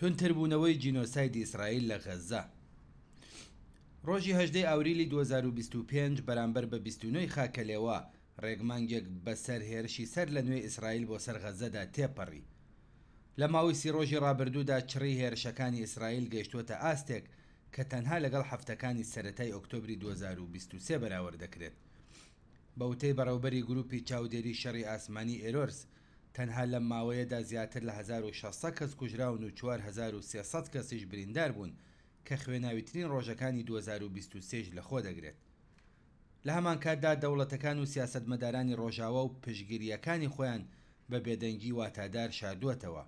توندتربوونەوەی جینۆسایدی ئیسرائیل لە غەززە. ڕۆژی 18 ی ئاوریلی 2025 بەرامبەر بە 29 ی خاکەلێوە، ڕێک مانگێک بەسەر هێرشی سەر لە نوێی ئیسرائیل بۆ سەر غەززەدا تێپەڕی. لە ماوەی سی ڕۆژی ڕابردوودا چڕیی هێرشەکانی ئیسرائیل گەیشتووەتە ئاستێک کە تەنها لەگەڵ هەفتەکانی سەرەتای ئۆکتۆبری 2023 بەراورد دەکرێت. بە وتەی بەڕێوبەری گروپی چاودێری شەڕی ئاسمانی ئێرۆرس، تەنها لەم ماوەیەدا زیاتر لە 1600 کەس کوژراون و 4300 کەسیش بریندار بوون کە خوێناویترین ڕۆژەکانی 2023 یش لەخۆدەگرێت. لە هەمانکاتدا دەوڵەتەکان و سیاسەتمەدارانی ڕۆژاوا و پشتگیرییەکانی خۆیان بە بێدەنگی واتادار شاردووەتەوە.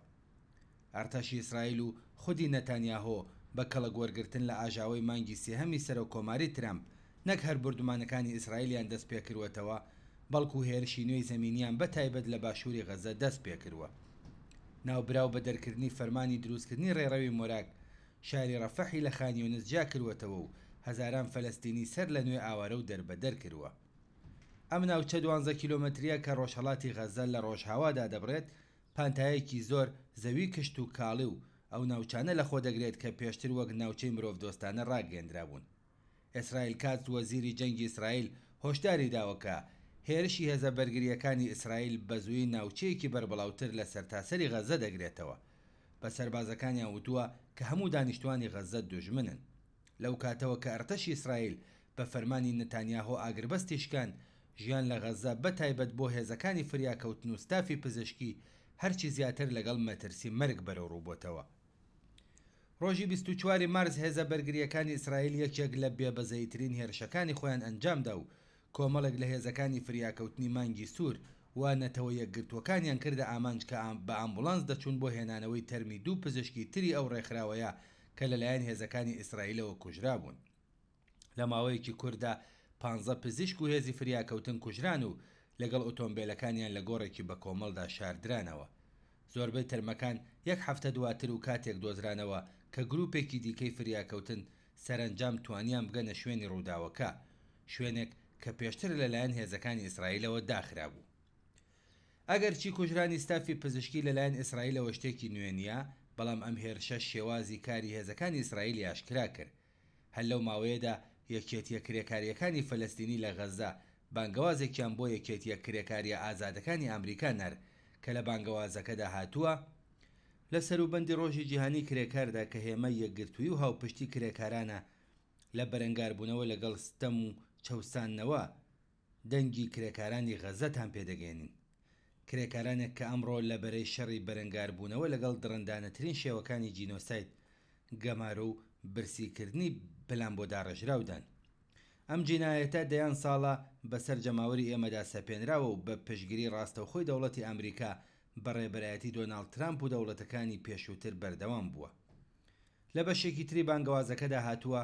ئەرتەشی ئیسرائیل و خودی نەتانیاهۆ بە کەڵک وەرگرتن لە ئاژاوەی مانگی سێهەمی سەرۆک کۆماری ترەمپ نەک هەر بوردومانەکانی ئیسرائیلیان دەست پێکرووەتەوە بەڵکوو هێرشی نوێی زەمینیان بە تایبەت لە باشووری غەزە دەست پێکرووە. ناوبراو بە دەرکردنی فەرمانی دروستکردنی ڕێڕەوی مۆراک شاری ڕەفەحی لە خان یونس جیا کرووەتەوە و هەزاران فەلەستینی سەر لە نوێ ئاوارە و دەربەدەر کرووە. ئەم ناوچە دوانزە کیلۆمەترییە کە ڕۆژهەڵاتی غەزە لە ڕۆژهاوا دادەبڕێت، پانتایەکی زۆر زەوی کشتوکاڵی و ئەو ناوچانە لەخۆدەگرێت کە پێشتر وەک ناوچەی مرۆڤدۆستانە ڕاگەیەندرابوون. ئیسرائیل کاتز وەزیری جەنگی ئیسرائیل هۆشداری داوە کە هێرشی هێزە بەرگرییەکانی ئیسرائیل بەزوویی ناوچەیەکی بەربڵاوتر لە سەرتاسەری غەززە دەگرێتەوە. بە سەربازەکانیان وتووە کە هەموو دانیشتوانی غەززە دوژمنن. لەو کاتەوە کە ئەرتەشی ئیسرائیل بە فەرمانی نتانیاهۆ ئاگربەستی شکاند، ژیان لە غەززە بە تایبەت بۆ هێزەکانی فریاکەوتن و ستافی پزیشکی هەرچی زیاتر لەگەڵ مەترسی مەرگ بەرەوڕوو بۆتەوە. ڕۆژی 24 ی مارس هێزە بەرگرییەکانی ئیسرائیل یەکێک لە بێبەزەییترین هێرشەکانی خۆیان ئەنجامدا و کۆمەڵێک لە هێزەکانی فریاکەوتنی مانگی سوور و نەتەوە یەکگرتووەکانیان کردە ئامانج کە بە ئامبوڵانس دەچوون بۆ هێنانەوەی تەرمی دوو پزیشکی تری ئەو ڕێکخراوەیە کە لەلایەن هێزەکانی ئیسرائیلەوە کوژرابوون. لە ماوەیەکی کورتدا پانزە پزیشک و هێزی فریاکەوتن کوژران و لەگەڵ ئۆتۆمبێلەکانیان لە گۆڕێکی بەکۆمەڵدا شاردرانەوە. زۆربەی تەرمەکان یەک هەفتە دواتر و کاتێک دۆزرانەوە کە گروپێکی دیکەی فریاکەوتن سەرەنجام توانیان بگەنە شوێنی ڕووداوەکە، شوێنێک کە پێشتر لەلایەن هێزەکانی ئیسرائیلەوە داخرابوو. ئەگەرچی کوژرانی ستافی پزیشکی لەلایەن ئیسرائیلەوە شتێکی نوێ نییە، بەڵام ئەم هێرشە شێوازی کاری هێزەکانی ئیسرائیلی ئاشکرا کرد. هەر لەو ماوەیەدا یەکێتییە کرێکارییەکانی فەلەستینی لە غەززە بانگەوازێکیان بۆ یەکێتییە کرێکارییە ئازادەکانی ئامریکا نارد کە لە بانگەوازەکەدا هاتووە، لە سەروبەندی ڕۆژی جیهانیی کرێکاردا کە هێمای یەکگرتوویی و هاوپشتی کرێکارانە لە بەرەنگاربوونەوە لەگەڵ ستەم و چەوساندنەوە، دەنگی کرێکارانی غەززەتان پێدەگەیەنین. کرێکارانێک کە ئەمڕۆ لە بەرەی شەڕی بەرەنگاربوونەوە لەگەڵ دڕندانەترین شێوەکانی جینۆساید، گەمارۆ و برسیکردنی پلانبۆداڕێژراودان. ئەم جینایەتە دەیان ساڵە بەسەر جەماوەری ئێمەدا سەپێنراوە و بە پشتگری ڕاستەوخۆی دەوڵەتی ئامریکا بە ڕێبەرایەتی دۆناڵد ترامپ و دەوڵەتەکانی پێشووتر بەردەوام بووە. لە بەشێکی تری بانگەوازەکەدا هاتووە،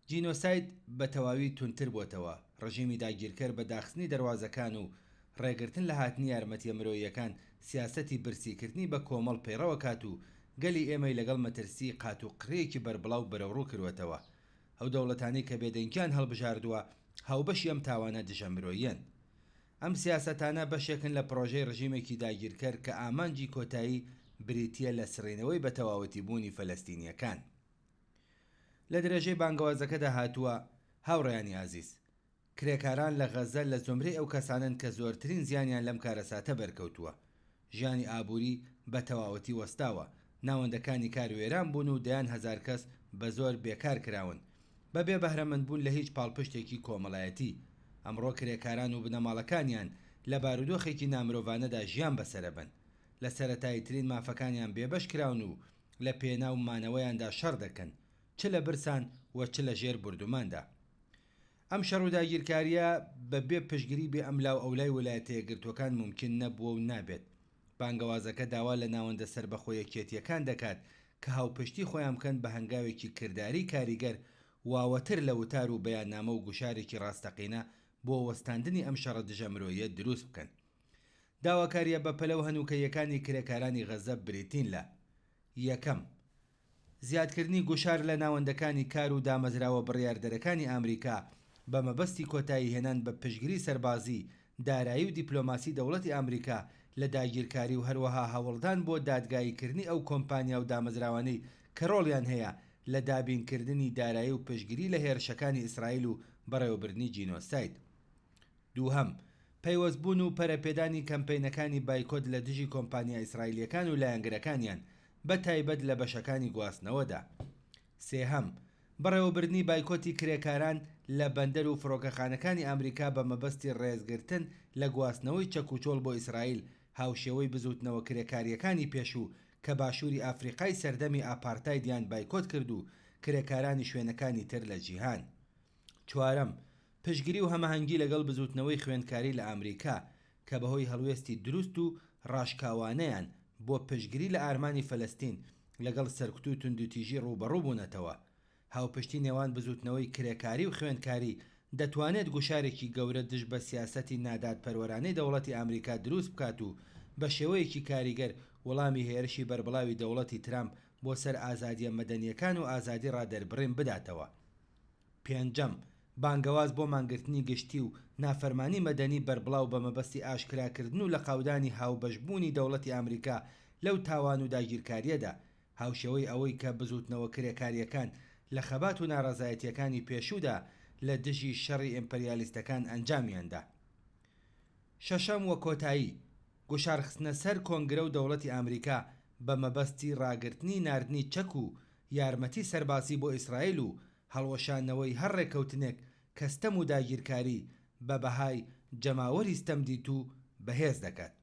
جینۆساید بە تەواوی توندتر بۆتەوە، ڕژیمی داگیرکەر بە داخستنی دەروازەکان و ڕێگرتن لە هاتنی یارمەتیە مرۆییەکان سیاسەتی برسیکردنی بە کۆمەڵ پەیڕەوەکات و گەلی ئێمەی لەگەڵ مەترسیی قاتوقڕییەکی بەربڵاو بەرەوڕوو کروەتەوە. ئەو دەوڵەتانەی کە بێدەنگیان هەڵبژاردووە هاوبەشی ئەم تاوانە دژە مرۆییەن. ئەم سیاسەتانە بەشێکن لە پڕۆژەی ڕژیمێکی داگیرکەر کە ئامانجی کۆتایی بریتییە لە سڕینەوەی بەتەواوەتی بوونی فەلەستینییەکان. لە درێژەی بانگەوازەکەدا هاتووە، هاوڕێیانی ئازیز، کرێکاران لە غەززە لە زومرەی ئەو کەسانەن کە زۆرترین زیانیان لەم کارەساتە بەرکەوتووە. ژیانی ئابووری بە تەواوەتی وەستاوە، ناوەندەکانی کار وێران بوون و دەیان هەزار کەس بە زۆر بێکار کراون، بە بێ بەهرەمەندبوون لە هیچ پاڵپشتێکی کۆمەڵایەتی. ئەمڕۆ کرێکاران و بنەماڵەکانیان لە بارودۆخێکی نامرۆڤانەدا ژیان بەسەرەبەن. لە سەرەتاییترین مافەکانیان بێبەش کراون و لە پێناو مانەوەیاندا شەڕ دەکەن، چ لە برسان و چ لە ژێر بوردوماندا. ئەم شەڕ و داگیرکارییە بە بێ پشتگری بێ ئەملاو ئەولای ولایەتە یەکگرتووەکان مومکین نەبووە و نابێت. بانگەوازەکە داوا لە ناوەندە سەربەخۆ یەکێتییەکان دەکات کە هاوپشتی خۆیان بکەن بە هەنگاوێکی کرداریی کاریگەر واوەتر لە وتار و بەیاننامە و گوشارێکی ڕاستەقینە بۆ وەستاندنی ئەم شەڕە دژە مرۆییە دروست بکەن. داواکارییە بەپەلە و هەنووکەییەکانی کرێکارانی غەززە بریتین لە، یەکەم، زیادکردنی گوشار لە ناوەندەکانی کار و دامەزراوە بڕیاردەرەکانی ئامریکا بە مەبەستی کۆتاییهێنان بە پشتگری سەربازی. دارایی و دیپلۆماسی دەوڵەتی ئامریکا لە داگیرکاری و هەروەها هەوڵدان بۆ دادگاییکردنی ئەو کۆمپانیا و دامەزراوانەی کە ڕۆڵیان هەیە لە دابینکردنی دارایی و پشتگیری لە هێرشەکانی ئیسرائیل و بەڕێوەبردنی جینۆساید. دووهەم، پەیوەستبوون و پەرەپێدانی کەمپەینەکانی بایکۆت لە دژی کۆمپانیا ئیسرائیلییەکان و لایەنگرەکانیان، بە تایبەت لە بەشەکانی گواستنەوەدا. سێهەم، بەڕێوەبردنی بایکۆتی کرێکاران لە بەندەر و فڕۆکەخانەکانی ئامریکا بە مەبەستی ڕێزگرتن لە گواستنەوەی چەکوچۆڵ بۆ ئیسرائیل، هاوشێوەی بزووتنەوە کرێکارییەکانی پێشوو کە باشووری ئافریقای سەردەمی ئاپارتایدیان بایکۆت کرد و کرێکارانی شوێنەکانی تر لە جیهان. چوارەم، پشتگری و هەماهەنگی لەگەڵ بزووتنەوەی خوێندکاری لە ئامریکا کە بەهۆی هەڵوێستی دروست و ڕاشکاوانەیان بۆ پشتگری لە ئارمانی فەلەستین لەگەڵ سەرکوت و توندوتیژی ڕووبەڕوو بوونەتەوە. هاوپشتی نێوان بزووتنەوەی کرێکاری و خوێندکاری دەتوانێت گوشارێکی گەورە دژ بە سیاسەتی نادادپەروەرانەی دەوڵەتی ئامریکا دروست بکات و بە شێوەیەکی کاریگەر وڵامی هێرشی بەربڵاوی دەوڵەتی ترامپ بۆ سەر ئازادییە مەدەنییەکان و ئازادی ڕادەربڕین بداتەوە. پێنجەم، بانگەواز بۆ مانگرتنی گشتی و نافەرمانی مەدەنی بەربڵاو بە مەبەستی ئاشکراکردن و لەقاودانی هاوبەشبوونی دەوڵەتی ئامریکا لەو تاوان و داگیرکارییەدا، هاوشێوەی ئەوەی کە بزووتنەوە کرێکارییەکان لە خەبات و ناڕەزایەتییەکانی پێشوودا لە دژی شەڕی ئیمپریالیستەکان ئەنجامیان دا. شەشەم و کۆتایی، گوشارخستنە سەر کۆنگرە و دەوڵەتی ئامریکا بە مەبەستی ڕاگرتنی ناردنی چەک و یارمەتی سەربازی بۆ ئیسرائیل و هەڵوەشاندنەوەی هەر ڕێککەوتنێک کە ستەم و داگیرکاری بە بەهای جەماوەری ستەمدیتوو بەهێز دەکات.